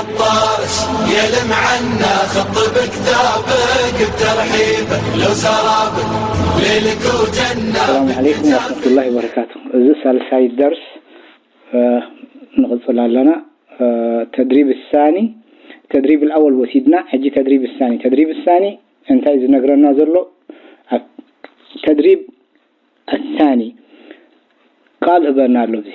الطارس يلمعنا خط بكتابك بترحيب لو سراب ليلك وجنة. السلام عليكم ورحمة الله وبركاته. እዚ ሳልሳይ ደርስ፣ እ፣ ንቕጽል ኣለና። እ፣ ተድሪብ ሳኒ፣ ተድሪብ ኣወል ወሲድና፣ ሕጂ ተድሪብ ሳኒ። ተድሪብ ሳኒ እንታይ ዝነግረና ዘሎ? ኣብ ተድሪብ ኣሳኒ ቃል ህበና ኣሎ። እዚ፣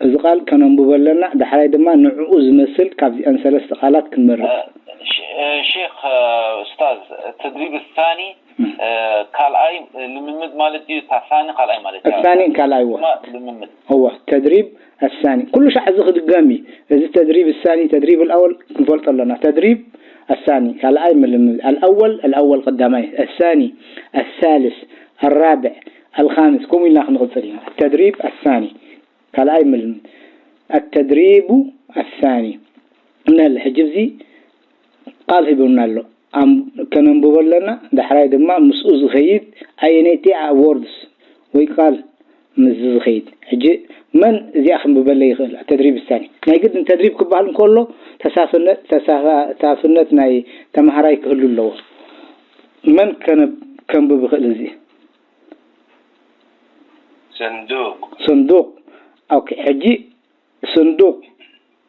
እዚ ቃል ከነንብቦ ኣለና። ዳሕራይ ድማ ንዕኡ ዝመስል ካብዚኣን ሰለስተ ቃላት ክንመርጽ። እ፣ ሽ-፣ እ፣ ሼኽ፣ እ፣ ኡስታዝ፣ ተድሪብ ሳኒ፣ እ። እ፣ ካልኣይ ልምምድ ማለት እዩ። እታ ሳኒ ካልኣይ ማለት እዩ። ሳኒ ካልኣይ፣ እዋ። ድማ ልምምድ። እዋ፣ ተድሪብ ኣሳኒ። ኩሉ ሻዕ እዚ ክድገም እዩ። እዚ ተድሪብ ኣሳኒ፣ ተድሪብ ኣልኣወል ክንፈልጦ ኣለና። ተድሪብ ኣሳኒ፣ ካልኣይ ምልምል። ኣልኣወል፣ ኣልኣወል ቀዳማይ፣ ኣሳኒ፣ ኣሳልስ፣ ኣራብዕ፣ ኣልኻምስ፣ ከምኡ ኢልና ክንቕጽል ኢና። ተድሪብ ኣሳኒ፣ ካልኣይ ምልምል። ኣተድሪቡ ኣሳኒ። እንሀለ፣ ሕጂ እዚ ቃል ሂቡና ኣሎ። ኣም-፣ ከነንብቦ ኣለና። ዳሕራይ ድማ ምስኡ ዝኸይድ ኣየነይቲ ወርድስ ወይ ቃል ምስዚ ዝኸይድ። ሕጂ መን እዚኣ ክንብበለ ይኽእል? ተድሪብ ሳኒ። ናይ ግድን ተድሪብ ክበሃል እንከሎ ተሳፍነት፣ ተሳፋ-፣ ተሳፍነት ናይ ተማሃራይ ክህሉ ኣለዎ። መን ከነ-፣ ከንብብ ይኽእል እዚ? ሰንዱቕ። ሰንዱቕ። ኦኬ፣ ሕጂ ስንዱቕ፣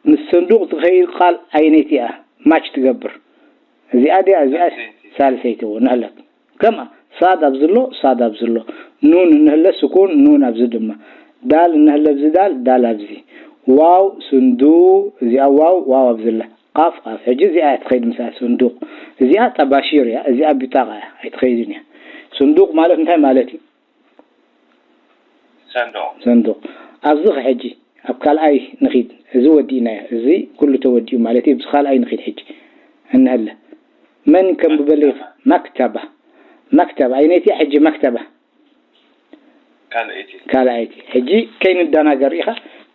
ምስ ስንዱቕ ትኸይድ ቃል ኣየነይቲ እያ ማች ትገብር? እዚኣ ድያ? እዚኣ ሳልሰይቲ። ሳልሰይቲ እውን ኣለክ። ከምኣ ሳድ ኣብዚ ኣሎ፣ ሳድ ኣብዚ ኣሎ። ኑን እንህለ ስኩን፣ ኑን ኣብዚ ድማ። ዳል እንህለ ኣብዚ ዳል፣ ዳል ኣብዚ። ዋው፣ ስንዱ፣ እዚኣ ዋው፣ ዋው ኣብዚ ኣላ። ቃፍ፣ ቃፍ። ሕጂ እዚኣ እያ ትኸይድ ምስኣ ስንዱቕ። እዚኣ ጠባሺር እያ፣ እዚኣ ቢጣቓ እያ፣ ኣይትኸይድን እያ። ስንዱቕ ማለት እንታይ ማለት እዩ? ሰንዱቕ። ሰንዱቕ። ኣብዚ ኸ ሕጂ ኣብ ካልኣይ ንኺድ። እዚ ወዲእናዮ። እዚ ኩሉ ተወዲኡ ማለት እዩ። ኣብዚ ካልኣይ ንኺድ ሕጂ። እንሀለ። መን ከንብበለይ? መክተባ። መክተባ። መክተባ። ኣይነይቲ ሕጂ መክተባ? ካልኣይቲ። ካልኣይቲ። ሕጂ ከይንደናገር ኢኻ።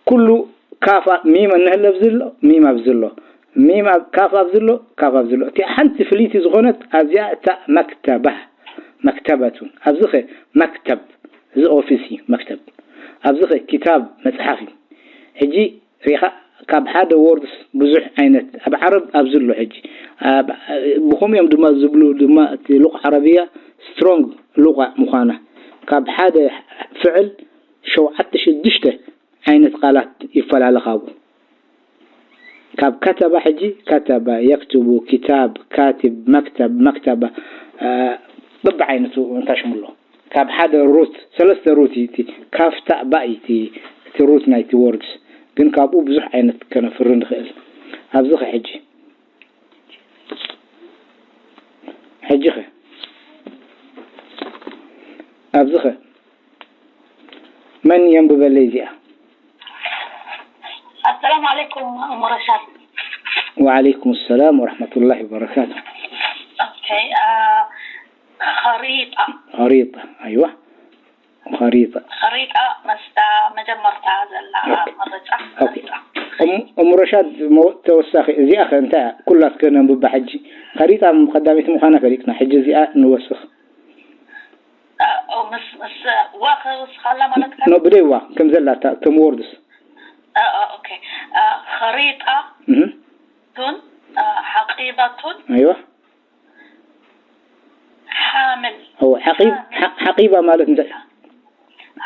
ኩሉ ካፍ ኣ-፣ ሚም እንሀለ ኣብዚ ኣሎ፣ ሚም ኣብዚ ኣሎ። ሚም ኣብ፣ ካፍ ኣብዚ ኣሎ፣ ካፍ ኣብዚ ኣሎ። እቲ ሓንቲ ፍልይቲ ዝኾነት ኣብዚኣ እታ መክተባ። መክተበቱን። ኣብዚ ኸ መክተብ፣ እዚ ኦፊስ እዩ መክተብ። ኣብዚ ኸ ኪታብ መጽሓፍ እዩ። ሕጂ ሪኻ ካብ ሓደ ወርድስ ብዙሕ ዓይነት ኣብ ዓረብ ኣብዚ ኣሎ። ሕጂ ኣብ፣ ብኸምኡ እዮም ድማ ዝብሉ ድማ እቲ ሉቕ ዓረብያ ስትሮንግ ሉቓ ምዃና። ካብ ሓደ ፍዕል ሸውዓተ ሽዱሽተ ዓይነት ቃላት ይፈላለ ካብኡ። ካብ ከተባ ሕጂ ከተባ፣ የክትቡ፣ ኪታብ፣ ካቲብ፣ መክተብ፣ መክተባ፣ እ፣ በብዓይነቱ እንታይ ሽሙ ኣሎ። ካብ ሓደ ሩት፣ ሰለስተ ሩት እዩ እቲ፣ ካፍታ ባእ እዩ እቲ፣ እቲ ሩት ናይቲ ወርድስ። ግን ካብኡ ብዙሕ ዓይነት ከነፍሪ ንኽእል። ኣብዚ ኸ ሕጂ? ሕጂ ኸ? ኣብዚ ኸ? መን የንብበለይ እዚኣ? ኣሰላሙ ዓለይኩም እሙ ረሻድ። ወዓለይኩም ሰላም ወረሕመቱላሂ ወበረካቱ። ኦኬ፣ አ፣ ኸሪጣ። ኸሪጣ፣ ኣይዋ። ኸሪጣ። ኸሪጣ መስታ መጀመርታ ዘላ ኦኬ። መረጫ። ኦኬ። ኸሪጣ። እም-፣ እሙ ረሻድ፣ መ-፣ ተወሳኺ እዚኣ ኸ እንታይ እያ? ኩላስ ከነንብባ ሕጂ። ኸሪጣ ቀዳመይቲ ምዃና ፈሊጥና። ሕጂ እዚኣ ንወስኽ። አ፣ ኦ፣ ምስ፣ ምስ ዋ ክውስኻላ ማለት ከ? ኖ፣ ብደይ ዋ፣ ከም ዘላ፣ እታ፣ ከም ወርድስ። አ፣ አ፣ ኦኬ። አ፣ ኸሪጣ እህ። ቱን፣ አ፣ ሓቂባቱን። ኣይዋ። ሓምል። ኦ፣ ሓቂብ-፣ ሓምል። ሓ-፣ ሓቂባ ማለት እንታይ?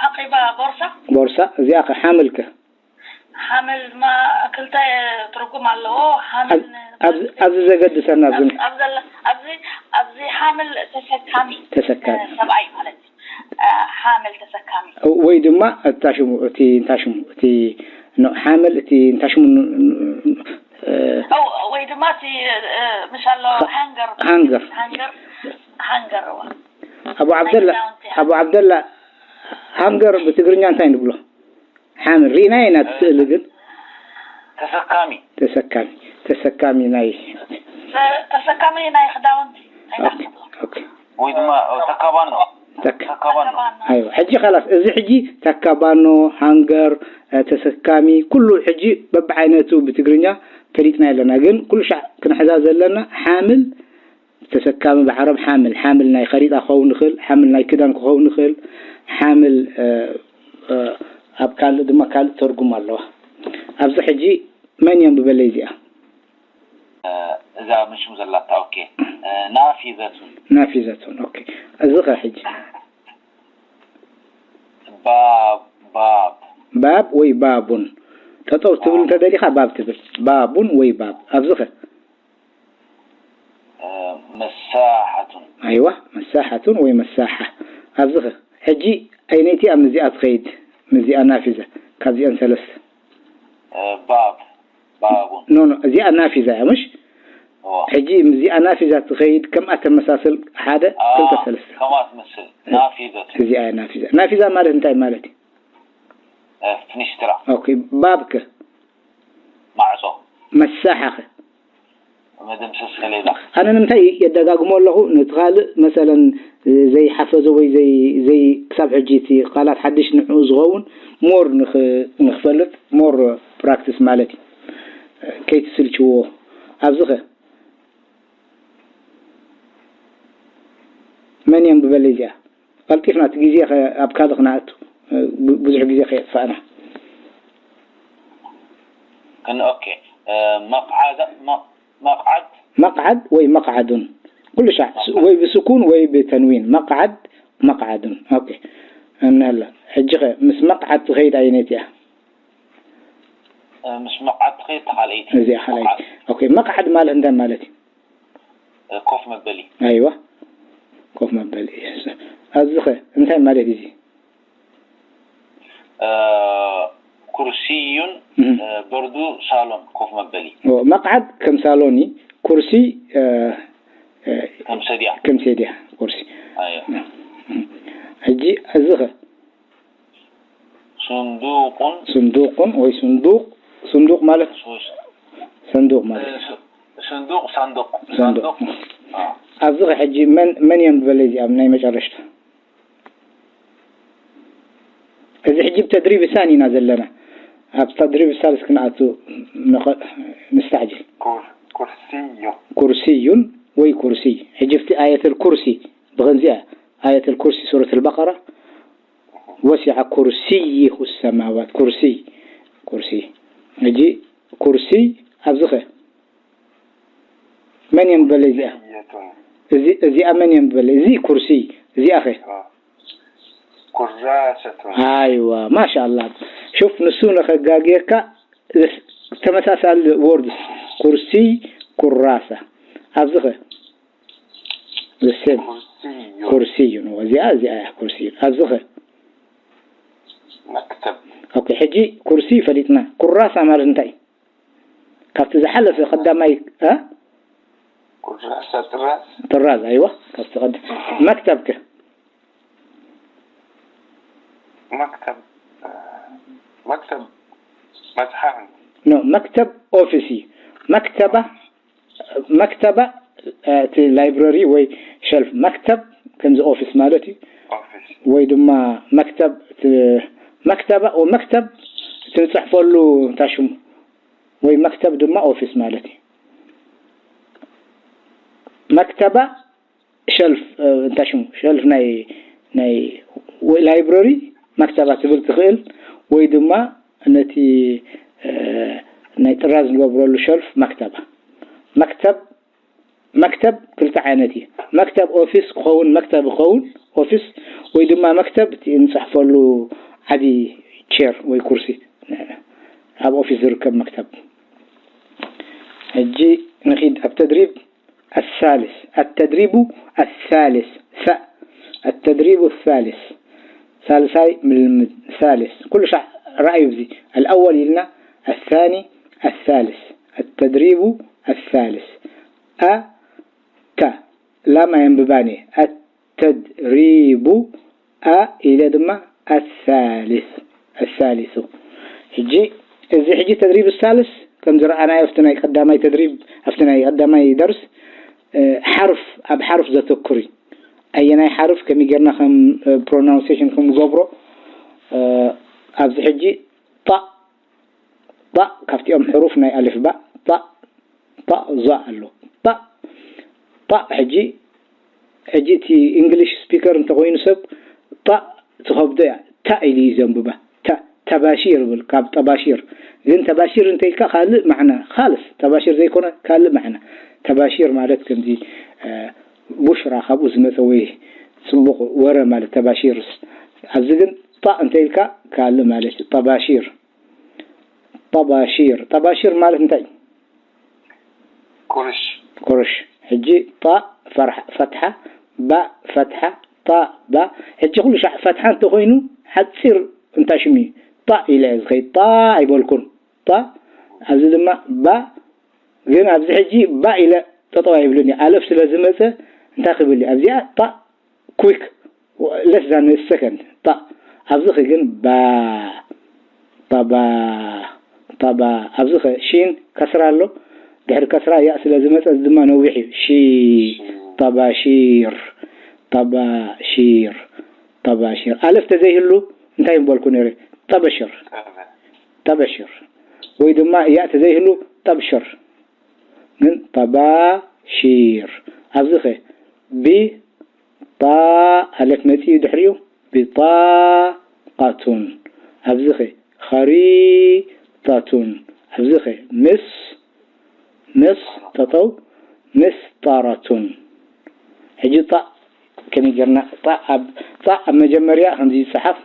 ሓቂባ ቦርሳ? ቦርሳ፣ እዚኣ ከ ሓምል ከ? ሓምል ድማ ክልተ ትርጉም ኣለዎ። ሓምል ኣብ-፣ ን-፣ ኣብዚ፣ ኣብዚ ዘገድሰና ኣብዚ ን-፣ ኣብ-፣ ኣብ ዘለ-፣ ኣብዚ፣ ኣብዚ ሓምል ተሰካሚ፣ ተሰካሚ። እ፣ ሰብኣይ ማለት እዩ። እ፣ ሓምል ተሰካሚ። ወይ ድማ እታ ሽሙ፣ እቲ እንታይ ሽሙ፣ እቲ ኖ፣ ሓምል፣ እቲ እንታይ ሽሙ፣ እ፣ ኦ፣ ወይ ድማ እቲ፣ እ፣ ምሽ ኣሎ፣ ሃ-፣ ሃንገር። ሃንገር። ሃንገር፣ ሃንገር፣ እዋ። ኣቡ ዓብደላ፣ ናይ ክዳውንቲ ኣቡ ዓብደላ፣ ሃንገር ብትግርኛ እንታይ ንብሎ? ሓምል ርኢናዮ ኢና እቲ ስእሊ ግን። ተሰካሚ። ተሰካሚ። ተሰካሚ ናይ ተ-፣ ተሰካሚ ናይ ክዳውንቲ። እንታይ ኦኬ፣ ትብሎ? ኦኬ። ወይ ድማ፣ ኦ፣ ተካባኖ። ተካ-፣ ተካባኖ። ተካባኖ። ኣይዋ፣ ሕጂ ኸላስ፣ እዚ ሕጂ ተካባኖ፣ ሃንገር፣ እ፣ ተሰካሚ፣ ኩሉ ሕጂ በብዓይነቱ ብትግርኛ ፈሊጥና ኣለና። ግን ኩሉ ሻዕ ክንሕዛ ዘለና ሓምል ተሰካሚ ብዓረብ ሓምል፣ ሓምል ናይ ኸሪጣ ክኸውን ይኽእል፣ ሓምል ናይ ክዳን ክኸውን ይኽእል፣ ሓምል፣ እ፣ እ፣ ኣብ ካልእ ድማ ካልእ ተርጉም ኣለዋ። ኣብዚ ሕጂ መን የንብበለይ እዚኣ? እዛ ምሽም ዘላታ። ኦኬ። ናፊዘቱን። ናፊዘቱን። ኦኬ። እዚ ኸ ሕጂ ባብ ባብ ባብ ወይ ባቡን? ጠጠው ትብል እንተደሊኻ ባብ ትብል። ባቡን ወይ ባብ። ኣብዚ ኸ መሳሓቱን። ኣይዋ መሳሓቱን ወይ መሳሓ። ኣብዚ ኸ ሕጂ ኣይነይቲ ኣብ ምዚኣ ትኸይድ? ምዚኣ ናፊዘ ካብዚኣን ሰለስተ ባብ ባቡን። ኖ ኖ እዚኣ ናፊዛ እያ ምሽ? ሕጂ እዚኣ ናፊዛ ትኸይድ ከምኣ ተመሳሰል ሓደ ክልተ ሰለስተ ከምኣ ትመስል ናፊዘት። እዚኣ እያ ናፊዛ። ናፊዛ ማለት እንታይ ማለት እዩ? ፍኒስትራ ኦኬ። ባብከ ማዕጾ መሳሓኸ መደምሰስ ሰሌዳ። ኣነ ንምንታይ የደጋግሞ ኣለኹ? ነቲ ካልእ መሰለን ዘይሓፈዞ ወይ ዘይ ዘይ ክሳብ ሕጂ እቲ ቃላት ሓድሽ ንዕኡ ዝኸውን ሞር ንኽ ንኽፈልጥ ሞር ፕራክቲስ ማለት እዩ። ከይትስልችዎ። ኣብዚ ኸ መን የንብበለይ እዚኣ? ቀልጢፍና እቲ ግዜ ከ ኣብ ካልእ ክነኣቱ ብዙሕ ግዜ ከየጥፋእና። ክን ኦኬ መቕዓድ መቕዓድ መቕዓድ ወይ መቕዓዱን ኩሉ ሻዕ ወይ ብስኩን ወይ ብተንዊን መቕዓድ መቕዓዱን። ኦኬ እንሀላ ሕጂ ኸ ምስ መቕዓድ ትኸይድ ኣየነይቲ እያ? ምስ መቕዓድ ትኸይድ ተኻልአይቲ እዚኣ ካልኣይቲ። ኦኬ መቕዓድ ማለት እንታይ ማለት እዩ? ኮፍ መበሊ ኣይዋ ኮፍ መበሊ። ኣብዚ ኸ እንታይ ማለት እዩ? ኩርሲዩን በርዱ ሳሎን ኮፍ መበሊ። መቕዓድ ከም ሳሎን እዩ። ኩርሲ ከም ሰድያ ከም ሰድያ ኩርሲ። ሕጂ እዚ ኸ ሱንዱቁን ሱንዱቁን ወይ ሱንዱቅ ሱንዱቅ ማለት ሰንዱቅ ማለት ሱንዱቅ ሳንዱቅ ሳንዱቅ። ኣብዚ ኸ ሕጂ መን መን የንብበለይ እዚኣ ናይ መጨረሽታ? እዚ ሕጂ ብተድሪብ ሳኒ ኢና ዘለና። ኣብ ተድሪብ ሳልስ ክንኣቱ ንስተዕጅል። ኩርሲዩ ኩርሲዩን ወይ ኩርሲ። ሕጂ ኣብቲ ኣየተል ኩርሲ ብኸምዚኣ ኣየተል ኩርሲ ሱረት ኣልበቀራ ወሲዐ ኩርሲይሁ ሰማዋት ኩርሲ ኩርሲ። ሕጂ ኩርሲ ኣብዚ ኸ መን እዮም በለ እዚኣ? እዚ እዚኣ መን እዮም በለ? እዚ ኩርሲ እዚኣ ኸ? ኩራሰቱን ኣይዋ ማሻ ኣላ። ሹፍ ንሱ ንኸጋግየካ ተመሳሳሊ ወርድስ ኩርሲ ኩራሳ ኣብዚ ኸ? ሴም ኩርሲ እዩ። እዚኣ እዚኣ እያ ኩርሲ እዩ። ኣብዚ ኸ? መክተብ ኦኬ ሕጂ ኩርሲ ፈሊጥና። ኩራሳ ማለት እንታይ? ካብቲ ዝሓለፈ ቀዳማይ እ ኩራሳ ጥራዝ ጥራዝ ኣይዋ ካብቲ ቀዳ መክተብ ከ መክተብ መክተብ መጽሓፍ ኖ መክተብ ኦፊስ እዩ። መክተባ መክተባ እቲ ላይብረሪ ወይ ሸልፍ መክተብ ከምዚ ኦፊስ ማለት እዩ። ኦፊስ ወይ ድማ መክተብ እቲ መክተባ መክተብ እቲ ንፅሕፈሉ እንታይ ሽሙ ወይ መክተብ ድማ ኦፊስ ማለት እዩ። መክተባ ሸልፍ እንታይ ሽሙ ሸልፍ ናይ ናይ ወይ ላይብረሪ መክተባ ትብል ትኽእል ወይ ድማ ነቲ ናይ ጥራዝ ንገብረሉ ሸልፍ መክተባ መክተብ መክተብ ክልተ ዓይነት እዩ። መክተብ ኦፊስ ክኸውን መክተብ ክኸውን ኦፊስ ወይ ድማ መክተብ እቲ እንፅሕፈሉ ዓብዪ ቸር ወይ ኩርሲ ኣብ ኦፊስ ዝርከብ መክተብ። ሕጂ ንኺድ ኣብ ተድሪብ ኣሳልስ ኣተድሪቡ ኣሳልስ ሳ ኣተድሪቡ ኣሳልስ ሳልሳይ ምልምድ ሳልስ ኩሉ ሻዕ ረኣዩ ብዚ ኣልኣወል ኢልና ኣሳኒ ኣሳልስ ኣተድሪቡ ኣሳልስ ኣ ታ ላም ኣየንብባን እየ ኣተድሪቡ ኣ ኢለ ድማ ኣሳልስ ኣሳሊሱ ሕጂ እዚ ሕጂ ተድሪብ ሳልስ ከም ዝረኣናዮ ኣብቲ ናይ ቀዳማይ ተድሪብ ኣብቲ ናይ ቀዳማይ ደርስ ሓርፍ ኣብ ሓርፍ ዘተኩር እዩ። ኣየናይ ሓርፍ ከመይ ጌርና ከም ፕሮናውንሴሽን ከም ንገብሮ ኣብዚ ሕጂ ጣእ ጣእ ካብቲኦም ሕሩፍ ናይ ኣልፍ ባእ ጣእ ጣእ ዛ ኣሎ ጣእ ጣእ ሕጂ ሕጂ እቲ እንግሊሽ ስፒከር እንተኮይኑ ሰብ ጣእ ትኸብዶ እያ ታእ ኢሉ እዩ ዘንብባ ታእ ተባሺር ብል ካብ ጠባሺር ግን ተባሺር እንተኢልካ ካልእ ማዕና ካልስ ተባሺር ዘይኮነ ካልእ ማዕና ተባሺር ማለት ከምዚ ቡሽራ ካብኡ ዝመፀ ወይ ፅቡቕ ወረ ማለት ተባሺርስ። ኣብዚ ግን ጣእ እንተ ኢልካ ካልእ ማለት እዩ። ጠባሺር ጠባሺር ጠባሺር ማለት እንታይ? ቁርሽ ቁርሽ። ሕጂ ጣእ ፈትሓ፣ ባእ ፈትሓ፣ ጣእ ባእ። ሕጂ ኩሉ ሻዕ ፈትሓ እንተኾይኑ ሓፂር እንታይ ሽም እዩ? ጣእ ኢለ እየ ዝኸይድ። ጣእ ኣይበልኩን። ጣእ ኣብዚ ድማ ባ ግን ኣብዚ ሕጂ ባ ኢለ ጠጠው ኣይብልን እየ። ኣለፍ ስለ ዝመፀ እንታይ ክብል እየ? ኣብዚኣ ጣእ quick less than second ጣእ ኣብዚ ኸ ግን ባ ጣባ ጣባ ኣብዚ ኸ ሺን ከስራ ኣሎ ድሕሪ ከስራ ያእ ስለ ዝመፀ እዚ ድማ ነዊሕ እዩ ሺ ጣባሺር ጣባሺር ጣባሺር ኣለፍ ተዘይህሉ እንታይ ምበልኩ ነይረ ጠበሽር ጠበሽር ወይ ድማ ያእ ተዘይህሉ ጠብሽር ግን ጠባሺር ኣብዚ ኸ ቢ ጣ ኣለፍ መፂኡ ድሕሪኡ ቢጣቃቱን ኣብዚ ኸ ኸሪጣቱን ኣብዚ ኸ ምስ ምስ ጠጠው ምስጣራቱን ሕጂ ጣእ ከመይ ጌርና ጣእ ኣብ ጣእ ኣብ መጀመርያ ከምዚ ይፀሓፍ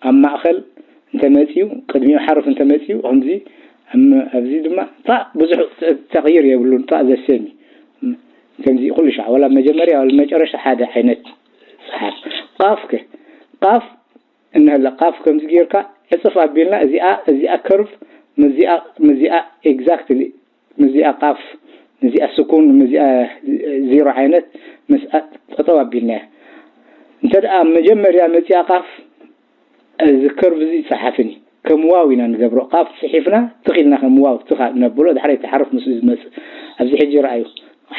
ኣብ ማእኸል እንተመፅዩ ቅድሚኡ ሓርፍ እንተመፅዩ ከምዚ ኣብዚ ድማ ጣእ ብዙሕ ተቕይር የብሉን ጣእ ዘሴም እዩ ከምዚ ኩሉ ሻዕ ወላ መጀመርያ ወላ መጨረሻ ሓደ ዓይነት ፀሓፍ ቃፍ ከ ቃፍ እንሀለ ቃፍ ከምዚ ጌርካ ዕፅፍ ኣቢልና እዚኣ እዚኣ ከርቭ ምዚኣ ምዚኣ exactly ምዚኣ ቃፍ ምዚኣ ስኩን ምዚኣ ዜሮ ዓይነት ምስ ጠጠው ኣቢልናያ እንተ ደኣ መጀመርያ መፂኣ ቃፍ እዚ ከርቭ እዚ ይፀሓፍን እዩ ከም ዋው ኢና ንገብሮ ቃፍ ፅሒፍና ትኽ ኢልና ከም ዋው ትኻ ነብሎ ዳሕራይ ተሓርፍ ምስ ዝመፅእ ኣብዚ ሕጂ ረኣዩ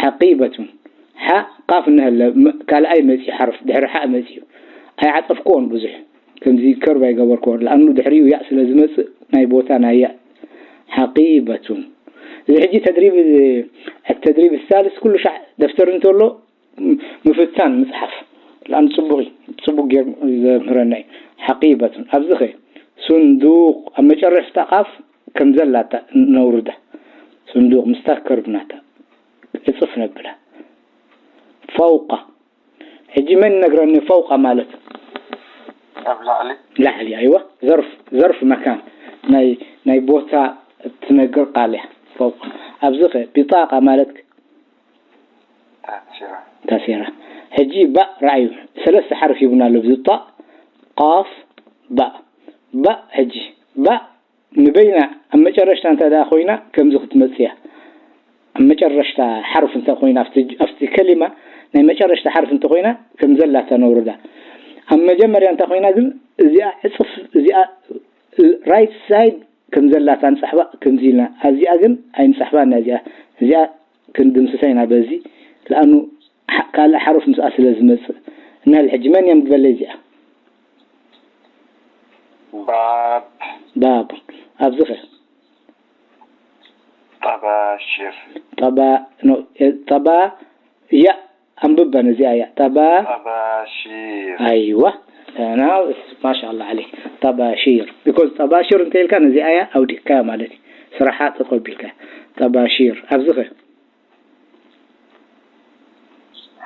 ሓቂበቱን ሓ ቃፍ እንሀለ ካልኣይ መፂኡ ሓርፍ ድሕሪ ሓእ መፂኡ ኣይዓፀፍክዎን ብዙሕ ከምዚ ከርቭ ኣይገበርክዎን ለኣኑ ድሕሪኡ ያእ ስለ ዝመፅእ ናይ ቦታ ናይ ያእ ሓቂበቱን እዚ ሕጂ ተድሪብ ተድሪብ ሳልስ ኩሉ ሻዕ ደፍተር እንተሎ ምፍታን ምፅሓፍ ለኣኑ ፅቡቅ ፅቡቅ ጌር ዘምህረና እዩ ሓቂበቱን ኣብዚ ኸ ሱንዱቅ ኣብ መጨረሽታ ቃፍ ከም ዘላታ ነውርዳ ሱንዱቅ ምስታ ከርቭ ናታ ዕፅፍ ነብላ ፈውቃ ሕጂ መን ይነግረኒ ፈውቃ ማለት ኣብ ላዕሊ ላዕሊ ኣይዋ ዘርፍ ዘርፍ መካን ናይ ናይ ቦታ ትነግር ቃል እያ ፈውቃ ኣብዚ ኸ ቢጣቃ ማለት ታሲራ ታሴራ ሕጂ ባእ ረኣዩ ሰለስተ ሓርፍ ሂቡና ኣሎ እዚ ጣእ ቃፍ ባእ ባእ ሕጂ ባእ ንበይና ኣብ መጨረሽታ እንተ ደኣ ኮይና ከምዚ ክትመጽእ እያ ኣብ መጨረሽታ ሓርፍ እንተ ኮይና ኣብቲ ኣብቲ ከሊማ ናይ መጨረሽታ ሓርፍ እንተ ኮይና ከም ዘላታ ነውርዳ ኣብ መጀመርያ እንተ ኮይና ግን እዚኣ ዕጽፍ እዚኣ right side ከም ዘላታ ንጻሕባ ከምዚ ኢልና ኣብዚኣ ግን ኣይንጻሕባን እዚኣ እዚኣ ክንድምስሳ ኢና በዚ ለኣኑ ካልእ ሓሩፍ ምስኣ ስለ ዝመጽእ እንሀል ሕጂ መን እዮም ዝበለ እዚኣ ባብ ባብ ኣብዚ ኸ ጠባሽር ጠባ ኖ ጠባ እያ ኣንብበን እዚኣ እያ ጠባ ጠባሺር ኣይዋ now ማሻ ኣላ ዓለይክ ጠባሺር because ጠባሽር እንተ ኢልካ ነዚኣ እያ ኣውዲቕካያ ማለት እዩ ስራሓ ጠጠው ቢልካ ጠባሺር ኣብዚ ኸ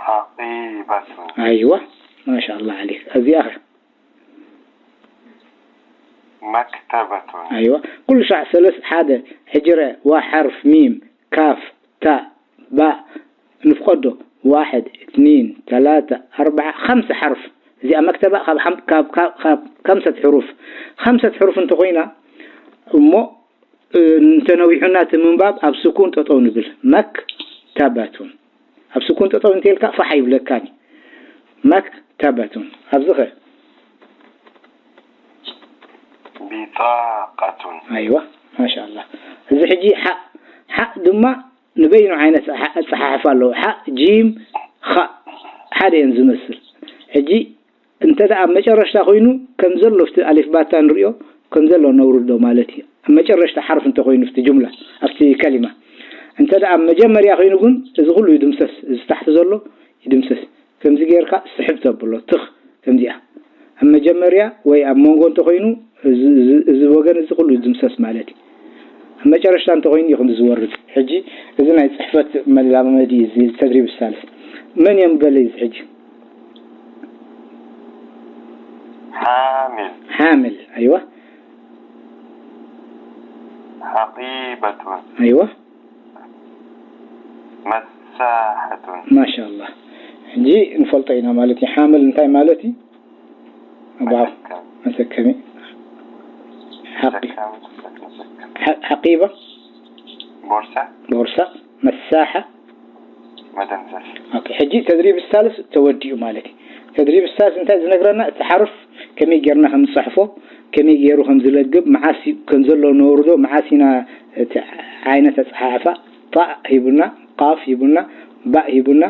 ሓቂበቱ ኣይዋ ማሻ ኣላ ዓለይክ እዚኣ ኸ መክተበቱ ኣይዋ ኩሉ ሻዕ ሰለስ ሓደ ሕጅረ ዋ ሓርፍ ሚም ካፍ ታ ባ ንፍቀዶ ዋሕድ እትኒን ተላተ ኣርባዓ ኸምሰ ሓርፍ እዚኣ መክተባ ካብ ሓም- ካብ ካብ ካብ ከምሰት ሕሩፍ ከምሰት ሕሩፍ እንተኮይና እሞ እ፣ እንተነዊሑና እቲ ምንባብ ኣብ ስኩን ጠጠው ንብል መክተበቱን ኣብ ስኩን ጠጠው እንተልካ ፋሕ ይብለካን እዩ መክተበቱን ኣብዚ ኸ ቢጣቀቱን ኣይዋ ማሻ ኣላ እዚ ሕጂ ሓእ ሓእ ድማ ንበይኑ ዓይነት ኣፀሓሕፋ ኣለዎ ሓእ ጂም ኻእ ሓደ እየን ዝመስል ሕጂ እንተ ደኣ ኣብ መጨረሽታ ኮይኑ ከም ዘሎ ኣብቲ ኣሊፍ ባታ ንሪኦ ከም ዘሎ ነውርዶ ማለት እዩ ኣብ መጨረሽታ ሓርፍ እንተኮይኑ ኣብቲ ጁምላ ኣብቲ ከሊማ እንተ ደኣ ኣብ መጀመርያ ኮይኑ ግን እዚ ኩሉ ይድምሰስ እዚ ታሕቲ ዘሎ ይድምሰስ ከምዚ ጌርካ ስሕብ ተብሎ ትኽ ከምዚኣ ኣብ መጀመርያ ወይ ኣብ መንጎ እንተኮይኑ እዚ- እዚ- እዚ ወገን እዚ ኩሉ ይድምሰስ ማለት እዩ ኣብ መጨረሽታ እንተኮይኑ እዩ ከምዚ ዝወርድ ሕጂ እዚ ናይ በት መላመዲ እዚ ተድሪብ ሳልስ መን እዮም በለይ እዚ ሕጂ حامل ሓምል ኣይዋ حقيبة ኣይዋ مساحة ማሻ ኣላህ ሕጂ ንፈልጦ ኢና ማለት እዩ ሓምል እንታይ ማለት እዩ ኣባ مشكم መሰከሚ ሓቂ مشكم ሓ- ሓቂባ بورصة ቦርሳ መሳሓ مدنسة ኦኬ ሕጂ ተድሪብ ሳልስ ተወዲኡ ማለት እዩ ተድሪብ ሳልስ እንታይ ዝነግረና እቲ ሓርፍ ከመይ ጌርና ከም ንፅሕፎ ከመይ ገይሩ ከም ዝለግብ መዓስ እዩ ከም ዘሎ ነውርዶ መዓስ ኢና እቲ ዓይነት ኣፀሓሕፋ ጣእ ሂቡና ቃፍ ሂቡና ባእ ሂቡና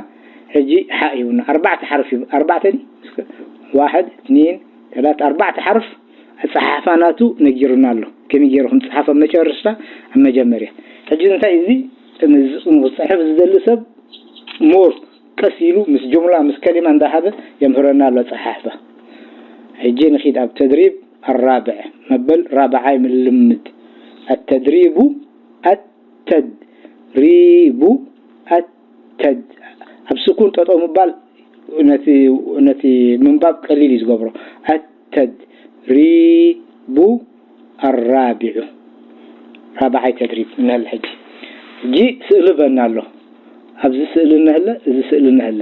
ሕጂ ሓእ ሂቡና ኣርባዕተ ሓርፍ ሂቡ ኣርባዕተ ድዩ እስከ ዋሕድ እትኒን ተላት ኣርባዕተ ሓርፍ ኣፀሓሕፋ ናቱ ነጊሩና ኣሎ ከመይ ገይሩ ከም ዝፀሓፈ መጨረሽታ ኣብ መጀመርያ ሕጂ እንታይ እዚ ንዝፅሕፍ ዝደሊ ሰብ ሞር ቀስ ኢሉ ምስ ጁምላ ምስ ከሊማ እንዳሃበ የምህረና ኣሎ ኣፀሓሕፋ ሕጂ ንኺድ ኣብ ተድሪብ ኣራብዕ መበል ራብዓይ ምልምድ ኣተድሪቡ ኣተድሪቡ ኣተድ ኣብ ስኩን ጠጠው ምባል ነቲ ነቲ ምንባብ ቀሊል እዩ ዝገብሮ ኣተድሪቡ ኣራቢዑ ራብዓይ ተድሪብ እንህል ሕጂ ሕጂ ስእሊ በና ኣሎ ኣብዚ ስእሊ እንህለ እዚ ስእሊ እንህለ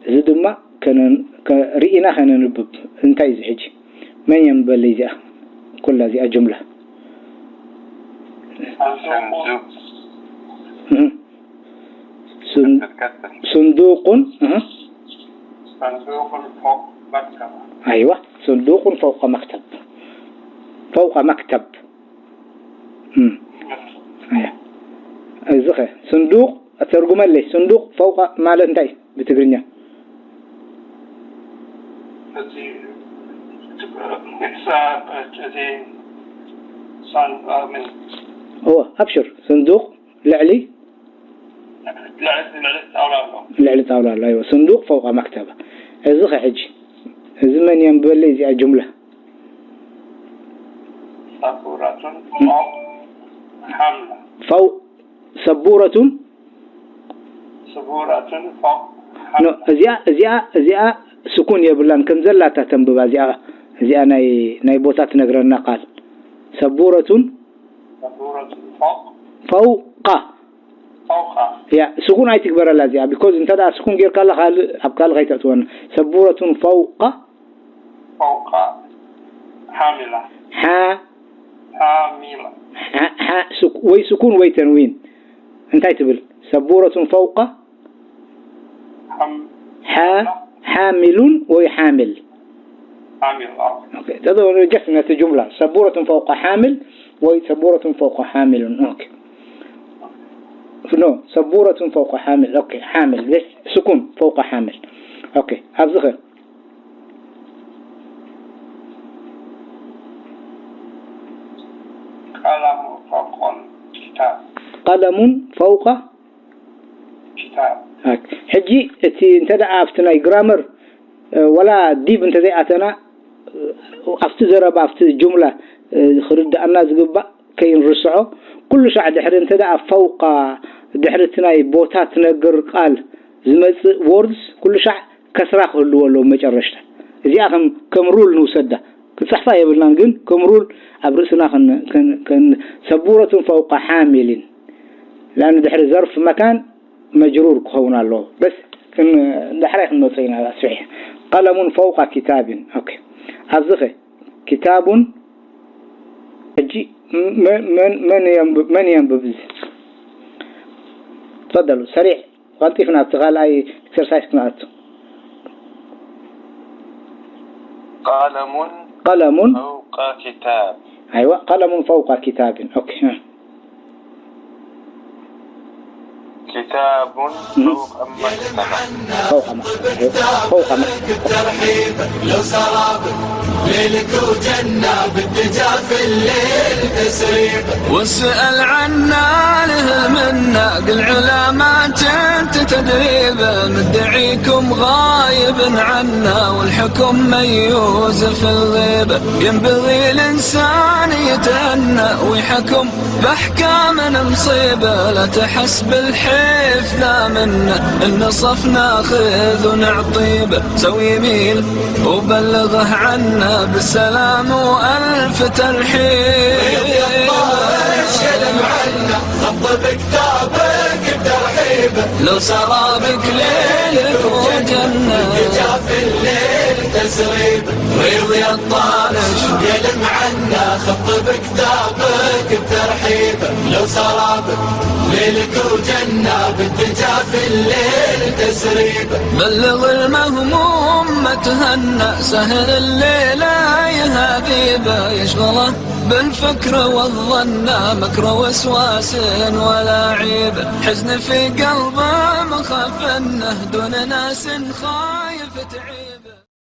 እዚ ድማ ርኢና ከነንብብ እንታይ እዚ ሕጂ መን እዮም በለ እዚኣ ኩላ እዚኣ ጅምላ صندوق እህ። ስን- تتكتل صندوق እህ። صندوق فوق مكتبة أيوة صندوق فوق مكتب فوق مكتب እም። ኣያ። እዚ ኸ صندوق ኣተርጉመለይ صندوق فوق ማለት እንታይ እዩ ብትግርኛ እቲ እቲ ሳን ምን እወ ኣብሽር صندوق ልዕሊ ልዕሊ ልዕሊ ጣውላ ኣሎ ልዕሊ ጣውላ ኣሎ ኣይወ صندوق فوق مكتبة እዚ ኸ ሕጂ እዚ መን እዮም በለይ እዚኣ ጅምላ صبورة فوق حاملة فوق سبورة صبورة فوق ኖ እዚኣ እዚኣ እዚኣ ስኩን የብላን ከም ዘላታ ተንብባ እዚኣ እዚኣ ናይ ናይ ቦታ ትነግረና ቃል ሰቡረቱን صبورة فوق ፈውቃ فوق ያ ስኩን ኣይትግበረላ እዚኣ because እንተ ደኣ ስኩን ጌርካላ ካልእ ኣብ ካልእ ከይተእትወና ሰቡረቱን ፈውቃ فوق حاملة ሓ حاملة ሓ- ሓ- ስኩ- ወይ ስኩን ወይ ተንዊን እንታይ ትብል ሰቡረቱን ፈውቃ حم ሓ ሓሚሉን ወይ ሓምል حامل اه ጀስት ነቲ ጁምላ ሰቡረቱን ፈውቃ ሓምል ወይ ሰቡረቱን ፈውቃ ሓሚሉን ኦኬ ኖ ሰቡረቱን ፈውቃ ሓምል ኦኬ ሓምል ቤት ስኩን ፈውቃ ሓምል ኦኬ ኣብዚ ኸ قلم فوق كتاب ቀለሙን ፈውቃ كتاب ሕጂ እቲ እንተ ደኣ ኣብቲ ናይ ግራመር ወላ ዲብ እንተ ዘይኣተና ኣብቲ ዘረባ ኣብቲ ጁምላ ክርዳእና ዝግባእ ከይንርስዖ ኩሉ ሻዕ ድሕሪ እንተ ደኣ ፈውቃ ድሕሪ እቲ ናይ ቦታ ትነግር ቃል ዝመፅእ ወርድስ ኩሉ ሻዕ ከስራ ክህልዎ ኣለዎ መጨረሽታ እዚኣ ከም ከም ሩል ንውሰዳ ክፅሕፋ የብልናን ግን ከም ሩል ኣብ ርእስና ሰቡረቱን ፈውቃ ሓሚልን ላን ድሕሪ ዘርፍ መካን መጅሩር ክኸውን ኣለዎ በስ ዳሕራይ ክንመፅእ ኢና ስሒሕ ቀለሙን ፈውቃ ኪታብን ኦኬ ኣብዚ ኸ ኪታቡን ሕጂ መን የንብብ እዚ ተፈደሉ ሰሪዕ ቀልጢፍና ኣብቲ ካልኣይ ኤክሰርሳይዝ ክንኣቱ قلم ቀለሙን فوق كتاب ኣይዋ ቀለሙን ፈውቃ ኪታብን ኦኬ كتاب فوق مكتبة فوق مكتبة فوق مكتبة لو سراب ليلك وجنة بالدجى في الليل تسريب واسأل عنا لهل منا قل علامات انت تدريب مدعيكم غايب عنا والحكم ميوز في الغيبة ينبغي الإنسان يتأنى ويحكم بأحكام مصيبة لا تحس بالحكم إفنا منا إن صفنا خذ ونعطيب، سوي يميل وبلغه عنا بالسلام وألف ترحيب. يا الطارش يا المعنى، خط بكتابك بترحيبه. لو سرابك ليلك وجنة، جاف الليل تسريبه. ريض يا الطارش يا المعنى، خط بكتابك بترحيبه. لو سرابك ليلك وجنة، بالدجى في الليل تسريبه. بلغ المهموم ما تهنى، سهل الليلة يهذيبه. يشغله بالفكر والظن، مكر وسواس ولا عيب. حزن في قلبه مخاف انه دون ناس خايف تعيب.